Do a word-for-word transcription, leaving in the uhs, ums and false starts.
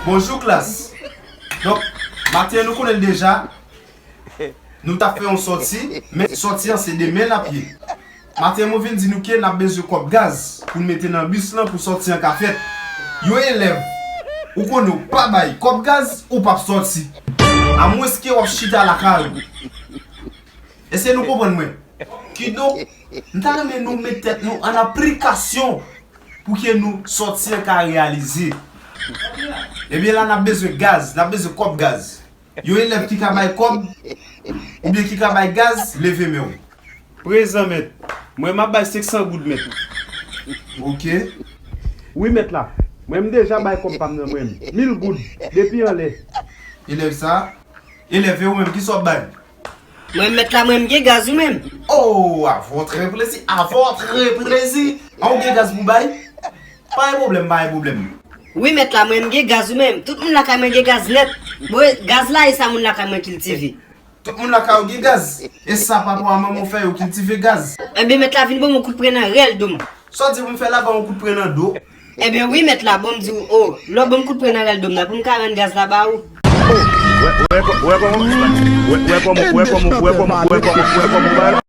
Bonjou klas. Donk, maten an nou konnen l deja. Nou t ap fè yon sòti, men sòti an se demen l ap ye. Maten an mwen vin di nou ke n ap bezwen kòb gaz pou n mete nan bis lan pou sòti an ka fèt. Yon elèv, ou konnen w pa bay kòb gaz, ou p ap sòti. Amwenske w ap chita lakay ou. Èske nou konprann mwen? Kidonk, m ta renmen nou met tèt nou an aplikasyon pou ke nou sòti an ka reyalize. Ebyen la n ap bezwen gaz, n ap bezwen kòb gaz. Yon elèv ki ka bay kòb, oubyen ki ka bay gaz, leve men w. Prezan mèt. Mwen m ap bay senk san goud mèt. Ok. Wi mèt la. Mwen m deja bay kòb pa m nan mwen. Mil goud. Depi anlè. Elèv sa. Elèv e ou menm ki sa w ap bay? Mwen mèt la mwen m gen gaz ou menm. Oh, à votre plaisir, à votre plaisir. An ou gen gaz pou bay? Pa gen pwoblèm, pa gen pwoblèm. Wi mèt la mwen m gen gaz ou menm. Tout moun lakay mwen gen gaz nèt. Bon, gaz la e sa moun lakay mwen kiltive. Tout moun lakay ou gen gaz. E sa papa a manman w fè yo kiltive gaz. Ebyen mèt la vin ban mwen kout pren nan rèl do m. Sa w di pou m fè la ban w kout pren nan do? Ebyen wi mèt la, bon m di w, o, lè w ban m kout pren nan rèl do m nan pou m ka rann gaz la ba ou. Wè, wè, wè kòman, wè, wè kòman, wè kòman, wè kòman, wè kòman, wè kòman, wè kòman.